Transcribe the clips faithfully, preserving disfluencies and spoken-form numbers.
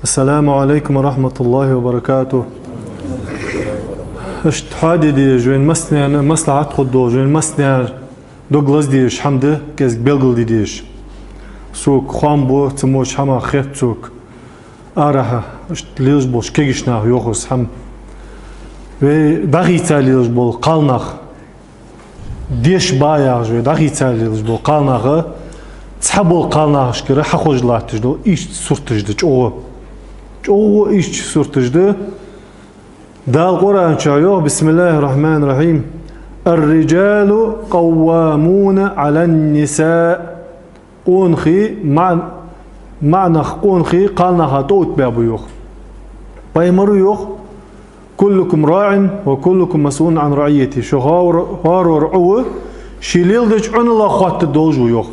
السلام عليكم ورحمة الله وبركاته. Иштта хьоаде дезаш, вайна массанена маслахьат хургдолаш, вайна массанена дог лазадезаш хӀама да, кӀезига белгалде дезаш. Сога хоам бу, цу моча хӀамах хет сога. Арахьа, иштта лелаш болча кагийча наха йоах из хӀама. Вай дӀахийца лелаш бола кхалнах, деша ба яхаш вай дӀахийца лелаш бола кхалнаха, цхьабола кхалнахашкара хьахозаш латташ дола иштта сурташ да чӀоагӀа. ЧӀоагӀа иштта сурташ да. Дала Къуръан чу йоах: بسم الله الرحمن الرحيم. الرجال قوامون على النساء. Къонахий, маӀ-, маӀа нах къонахий кхалнаха тӀаоттабаь ба йоах. Пайхамара йоах: كلكم راع وكلكم مسؤول عن رعيته. Шо хӀара-, хӀарор Ӏу ва, ше леладеча Ӏунах хоаттаргдолаш ва йоах.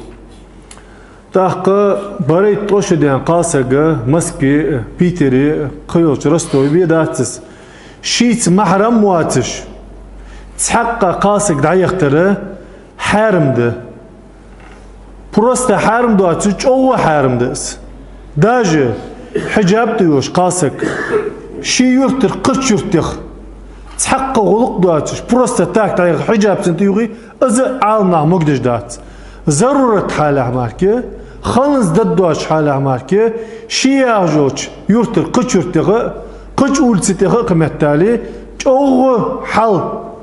ТӀаккха барайта ткъо шу даьнна кхалсаг Москве, Питере, кхыйолча Ростове бе дац из. Шийца махьрам воацаш цхьаккха кхалсаг дӀаяхийтар хьарам да. Просто хьарам доацаш, чӀоагӀа хьарам да из. Даже хьиджаб тӀайоагӀаш кхалсаг, ший юртара кхыча юрта тӀа цхьаккха гӀулакх доацаш, просто так дӀаяха хьиджаб цунна тӀайоагӀе, из а Ӏаламнаха могадеш дац. Зарурат хьалехь мара, халонца даддоацаш хьалехь мара, ше яхаш йолча юртара кхыча юрта тӀа, кхыча улица тӀа кхы меттел, чӀоагӀа хьал,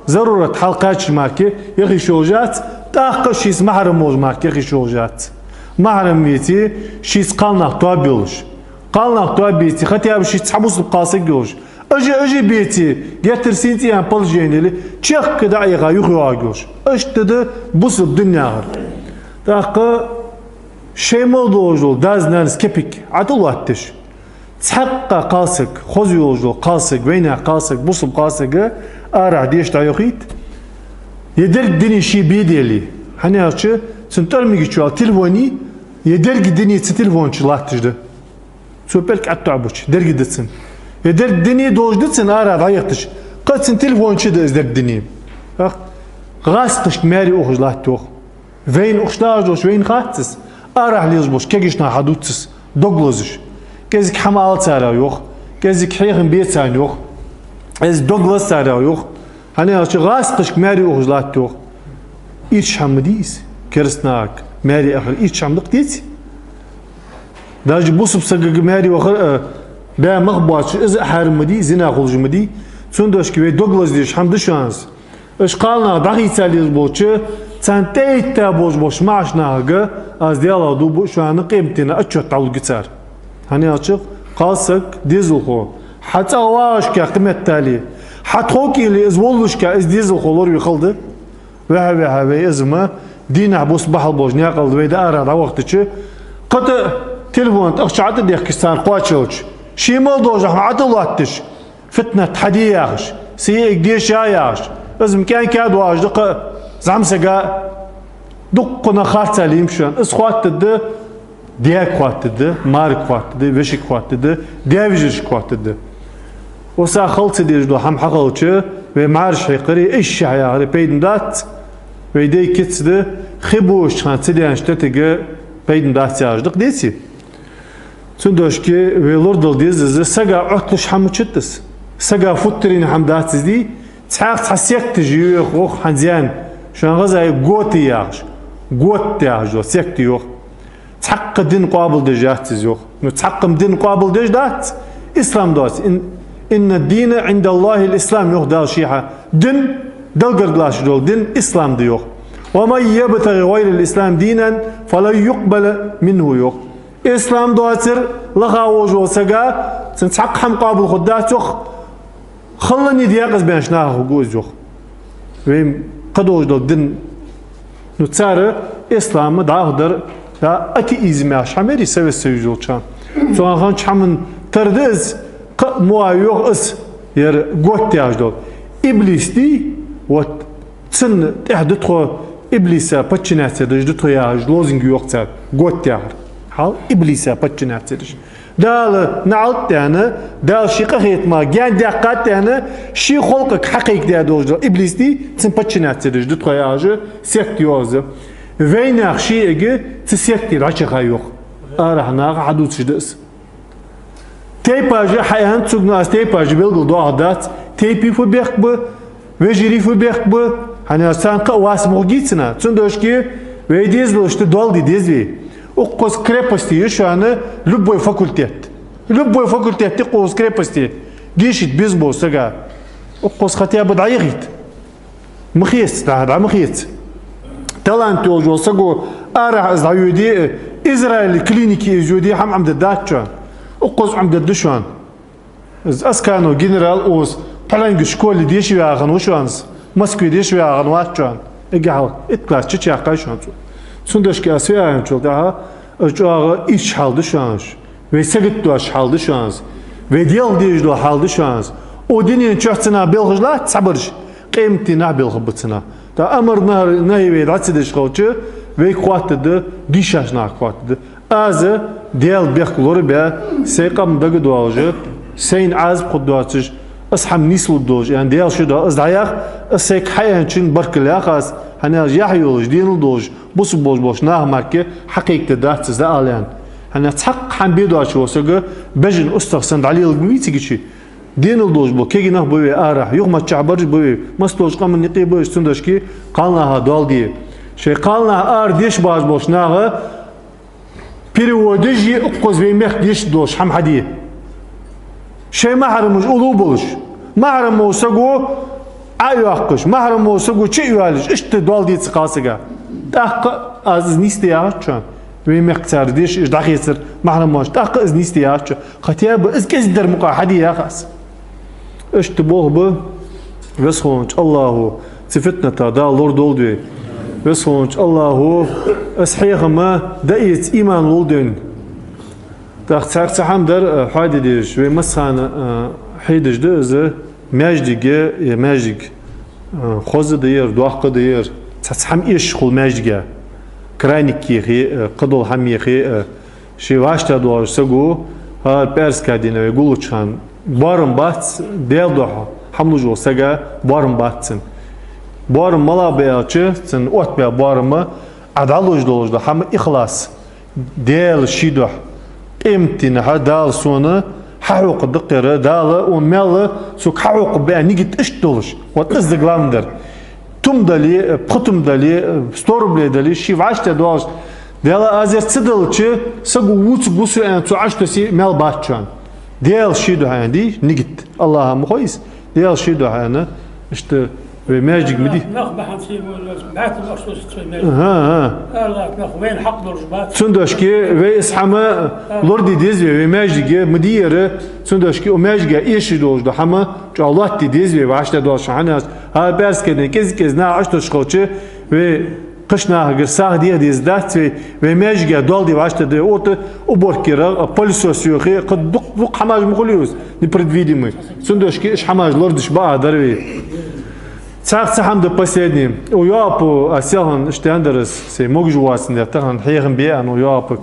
зарурат хьал кхаьчача мара яха йиш йолаш яц, тӀаккха шийца махьрам волаш мара яха йиш йолаш яц. Махьрам веце, шийца кхалнах тоаба йолаш. Кхалнах тоаба беце, хотя бы шийца цхьа бусалба кхалсаг йолаш. Ажа, ажа беце, геттара сийна цӀи яьнна положени яле, чехка дӀа а яха юхайоагӀаргйолаш. Иштта да бусалба дин яхар. ТӀаккха шоай мел долаш дола даьс-нанас кепиг Ӏа тӀа лоаттадеш, цхьаккха кхалсаг, хоза йолаш дола кхалсаг, вайнаьха кхалсаг, бусалба кхалсаг арахьа деша дӀайохийта, е деррига дуне ше бе дале. ХӀана аьлча, цун тӀормига чу йола телефон я, е деррига дуне цу телефона чу латташ да. Цо пӀелг ӀотӀадоагӀача деррига да цун. Е деррига дуне долаш да цун арахьа дӀаяхийташ. Кхы цун телефона чу да из деррига дуне. Ах, гӀазкхашка маьре ухаш латт йоах. Вайна ухаш дагӀаш долаш вайна хац из. Арахьа лелаш болча кагийча наха хьадувц из, дог лазаш. КӀезига хӀама ала царех йоах. КӀезига хьехам бе царна йоах. КӀезига дог лаза царех йоах. ХӀана аьлча гӀазкхашка маьре ухаш латт йоах. Ирча хӀама ма дий из. Керастанага маьре ахар ирча хӀама да-кх, деций? Даже бусалба сагага маьре вахар, э, бӀаь мах боацаш, из а хьарам ма дий, зина хулаш ма дий. Цудухьа вай дог лазадеш хӀама да шоана из. Уж кхалнах дӀахийца лелаш болча, царна тӀаэтта болаш болча маӀача нахага аз, Даьлах дув буъ, шоана къематдийнахьа отчёт дӀалургья цар. ХӀана аьлча кхалсаг дезалхо, хьа цӀагӀа вагӀашка кхы меттел, хьа тхов кӀийле из воллашка из дезалхо лораве хала да. Ваха-ваха вай из ма дийнахьа-бус бахьал болаш наькъал да вай дӀа арахьа дӀавахийтача, кхы тӀа телефона тӀа ахча ӀотӀадехкаш царна кхоачалча, ший мел долаш хӀама ӀотӀалоаттадеш, фитнат хьаде яхаш, са йиӀиг деша яхаш, из ма кӀаьнк а доагӀаш да-кх зӀамсага. Дуккха нах харцахьа лиймаш шоана. Из хоаттаргда даьга, хоаттаргда марага, хоаттаргда вешийга, хоаттаргда даь-вежарашка, хоаттаргда. Оса хала ца дезаш дола хӀама хьахилча, вай маьрша хьекхаре, ишша хьаяхаре пайда дац. Вай дай кица да, хи бувцача хана ца даьннача тетига пайда дац яхаш да-кх, деций? Цудухьа вай лорадала деза из, сага Ӏотталуш хӀама ма дац из. Сага футтарийна хӀама дац из, дий? Цхьаькха цхьа секта я йоах, йоах хӀанз, шоана хеза, готы яхаш. Готы яхаш йола секта я йоах. Цхьаккха дин къоабалдеш яц из йоах. Ну, цхьаккха-м дин къоабалдеш дац, ислам доацар. إن، إن الدين عند الله الإسلام йоах Дала шийна. Дин, Далла гарга латташ дола дин ислам да йоах. ومن يبتغ غير الإسلام دينا فلن يقبل منه йоах. Ислам доацар лаха волаш вола саг, цунна цхьаккха хӀама къоабал хургдац йоах, халлани декъаза баьннача нахах хургва из йоах. Вай кхы долаш дола дин, ну, цар ислам дӀахо дар, да, атеизм яхаш хӀама яр из Совет Союз йолча хана. Цу хана хиннача хӀаман тара да из, кхы а мо а йоах из, ер готы яхаш дола. Иблис дий, вот, цунна тӀехьа да тхо, Иблиса подчиняться деш да тхо яхаш лозунг йоах цар, готы яхар. Хьал Иблиса подчиняться деш. Дала наӀалт даьнна, Дала ший къахетамах гаьна даьккхад аьнна, ший халкъага хьакхайкадаь долаш дола иблис дий, цунна подчиняться деш да тхо яхаш, секта йоах из. Вайнаьха шиӀага цу сектера дӀачуяха йоах. Арахьа наха хьадувцаш да из. Тайпаш хьааьннад цунга, но аз тайпаш белгалдоахаргдац. Тайпий фу бехк ба, вежарий фу бехк ба, хӀана аьлча царна кхы а вас мугӀ гийцана. Цудухьа вай дезалашта доал де деза вай. Укхаза крепости я шоана любой факультет. Любой факультет я укхаза крепости. Дешийта беза бола сага. Укхаза хотя бы дӀаяхийта. Ма хеца, дӀа, дӀа ма хеца. Талант йолаш вола саго арахьа из дӀайоде, Израиле клинике из йоде, хӀама Ӏомаде дац шоана. Укхаза Ӏомаде да шоана. Из Асканов генерал укхаза пхьаленга школе деша ваьгӀа хиннав шоана из, Москве деша ваьгӀа хиннавац шоана. Эггара хьалха итт класс чу чакхйоал шоана цо. Цудухьа аз фу аьнначул тӀехьагӀа, из чӀоагӀа ийрча хьал да шоана из. Вай саготдоацаш хьал да шоана из. Вай делха дезаш дола хьал да шоана из. Укх дунен чухь цу наха белхаш латт цхьабараш, къематдийнахьа белха ба цу наха. ТӀаккха амар нахьи, нахьи вай дӀа ца деш хилча, вайга хоаттаргда, дийшача нахага хоаттаргда. Аз Даьла бехк лорабаь, сай къам дагадоалаш, сайна Ӏазап хургдоацаш, аз хӀама нийслургдолаш, аьнна, Даьла ший духьа аз дӀаях, аз сайга хьааьнначунна баркал йоах аз, хӀана аьлча яхь йолаш, денал долаш, бусалба болаш болча наха мара хьакхайкадаь дац из дӀаала аьнна. ХӀана аьлча цхьаккха хӀама бе доацаш вола саг бежан устагӀа санна дӀалеларг ма вий цига чу. Денал долаш бола кагий нах ба вай арахьа, юхамаччахьа бараш ба вай, массадолча къаман юкъе ба уж, цудухьа кхалнаха доал де. Шоай кхалнах ара дешаш бахаш болча наха переводаш е укхаза вай мехка дешаш долаш хӀама хьаде. Шоай махьрамаш уллув болаш, махьрам вола саго Ӏо а йоаккхаш, махьрам вола саго чу а йоалаеш, иштта доал де цу кхалсага. ТӀаккха аз из нийсде яхац шоана. Вай мехка цар дешаш, уж дӀахецар махьрам воацаш, тӀаккха из нийсде яхац шоана. Хотя бы из кӀезига дар мукъагӀа хьаде яхац. Иштта болх ба, Веза хиннача АллахӀо цу фитнатах Дала лорадолда вай. Веза хиннача АллахӀо из хьехам дӀаэца иман лулда вайна. ТӀаккха цхьаькха цхьа хӀама дар, э, хьоаде дезаш, вай массахана, э, хьедеш да из, маьждиге, е маьждиг, э, хоза да ер, доккха да ер, цхьацца хӀама эшаш хул маьждига. Краник ехе, э, кхыдола хӀама ехе, э, ший вӀаштӀехьа доагӀаш саго, хӀара пӀаьраска дийнахьа вай гуллуча хана, боарам бац, Даьла духьа хӀама луш вола сага боарам бац цун. Боарам малагӀа ба аьлча, цун оттабаь боарам, Ӏа дӀалуш долаш дола хӀама ихлас. Даьла ший духьа, къематдийнахьа Дала сона хьахьокхаргда-кх ер, Дала укх мел сога хьахьокхаргба аьнна нигат иштта долаш. Вот из да главный дар. Тум дале, пхи тум дале, сто рублей дале, ший вӀаштӀехьа доагӀаш, Даьла, аз ер ца делча, саго вувцаргва со аьнна, цо Ӏочутесса мел бац шоана. Даьла ший духьа аьнна де нигат. АллахӀа ма хой из. Даьла ший духьа аьнна, иштта вай маьждиг ма дий. Нах бахьан ца йолаш, баьтта бахьан ца йолаш вай маьждиг. ХӀа, хӀа. АллахӀа нах вайна хьакъ долаш бац. Цудухьа вай из хӀама лораде деза вай, вай маьждиге ма дий ер, цудухьа укх маьждига эшаш долаш дола хӀама чӀоагӀа лоаттаде деза вай, вӀаштӀехьа доагӀаш хӀанз. ХӀара пӀаьраска дийнахьа кӀезиг-кӀезиг наха Ӏочутосаш хилча, вай кхыча нахагара сагӀа деха дезаш дац вай, вай маьждига доал де вӀаштӀехьа да вай, ота уборка яр, пылесос йохе, кхы дукха, дукха хӀамаш ма хулий уж, непредвидимый. Цудухьа уж хӀамаш лорадеш бакъахьа дар вай. Цхьаькха цхьа хӀама да последний. Укх йоӀапо, аз селхан иштта аьннадар аз, сай могаш воацандаь тахан хьехам бе аьнна укх йоӀапага.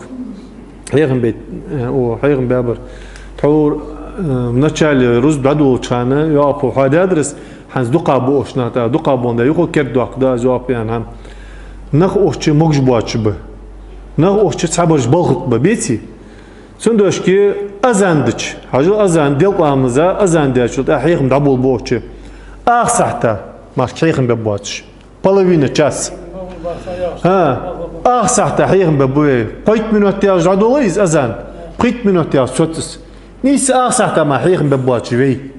Хьехам бе, э, укх хьехам баьбар. Тхьовра, э, в начале рузба дӀадолалуча хана йоӀапо хьоадаьдар аз, хӀанз дукха ба уж нах, тӀаккха дукха боландаь юха кердадоаккхаргда аз йоӀапо аьнна хӀама. Нах укх чу могаш боацаш ба. Нах укх чу цхьабараш балхат ба, беций? Цудухьа азан дича, хьажал, азан, делкъа ламаза азан даьчул тӀехьагӀа хьехам дӀаболабу укх чу. Ах сахьата мара хьехам бергбоацаш. Половина час. ХӀа, ах сахьата хьехам бергба вай. Пхийтта минот яьлча дӀадолалу из азан. Пхийтта минот яьлча соц из. Нийсса ах сахьата мара хьехам бергбоацаш вай.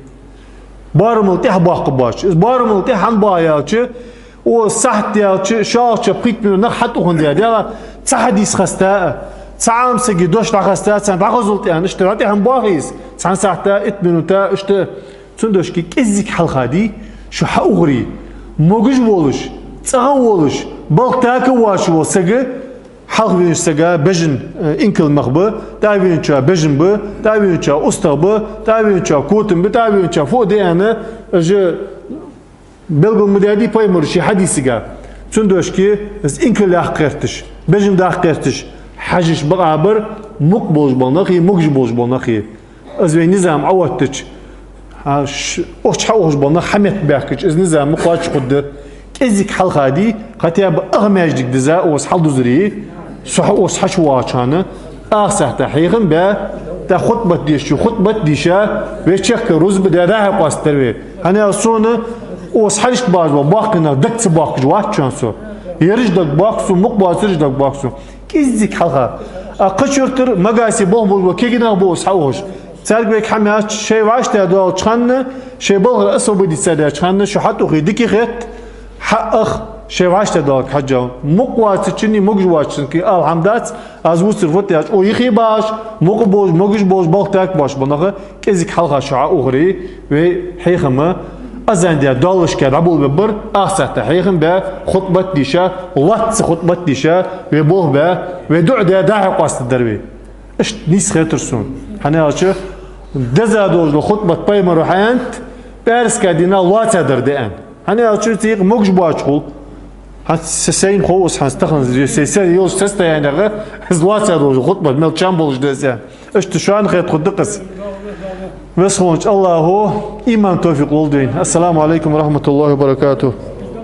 Боарамал тӀехьа боаккхаргбоацаш. Из боарамал тӀехьа хӀана боагӀа аьлча, укх сахьат даьлча, шоллагӀча пхийтта минот нах хьатӀахьун да. Даьла, цхьа хьадис хаста, цхьа Ӏаламсага дош дӀахаста, царна дӀахозалда аьнна, иштта дӀатӀехьа боагӀа из. Цхьан сахьата, итт минута, иштта. Цудухьа кӀеззига хьалха дий, шо хьаухарий, могаш волаш, цӀагӀа волаш, балха така воацаш вола саг, хьалха венача сага бежан, э, инкал мах ба, тӀехьа веначоа бежан ба, тӀехьа веначоа устагӀа ба, тӀехьа веначоа котам ба, тӀехьа веначоа фу а да аьнна, уж белгал ма даьдий пайхамара ший хьадисага. Цудухьа из инкал яккха гӀерташ, бежан даккха гӀерташ хьажаш бакъахьа бар мукъа болаш бола нахи, могаш болаш бола нахи. Из вай низам Ӏооттача, хьа, ш-, укх чу хьаухаш бола нах хьаметтабаьхкача, из низам кхоачаш хургда. КӀеззига хьалха дий, хотя бы ах маьждиг дизза укхаза хьалдузаре, со хьа-, укхаза хьачувоагӀача хана, ах сахьата хьехам бе, ТӀаккха хутбат дешачо хутбат дийша, вай чехка рузба даь дӀа-хьа къоастадар вай. ХӀана аьлча сона укхаза хьалхашка баьхкача боккхий нах дага ца боахкаш вац шоана со. Ераш дагабоах сона, мукъа боацараш дагабоах сона. КӀезига хьалха. А кхыча юртара Магасе болх беш бола кагий нах ба укхаза хьаухаш. Царга вайга хӀама яц, шоай вӀаштӀехьа доалача хана, шоай балхара освободить даьча хана шо хьатӀаухе дика хет, хьа ах шоай вӀаштӀехьа доаларга хьежжа. Мукъа воацачунна, могаш воацачунна ала хӀама дац, аз вувцар фуд аьлча, укх юхе багӀаш, мукъа болаш, могаш болаш, балха тӀакхбоацаш бола нах, кӀезига хьалха шо хьаухаре, вай хьехам азан даь доаллашка дӀаболабергбар, ах сахьата хьехам баь, хутбат дийша, лоацца хутбат дийша, вай болх баь, вай дуӀа даь дӀа-хьа къоастадар вай. Иштта нийса хетар сона. ХӀана аьлча, деза долаш дола хутбат пайхамара хьааьннад, пӀаьраска дийнахьа лоаца дар да аьнна. ХӀана аьлча, цигара могаш боацаш хул. ХӀанз са-, сайна хов укхаза, хӀанз тахан сай, сай йолча состояниега, из лоаца долаш дола хутбат мел чам болаш да из аьнна. Иштта шоана хетаргда-кх из. Веза хиннача АллахӀа иман, товфикъ лолда вайна. Ассаламу Ӏалайкум ва рахьматуллахӀи ва баракатухӀ.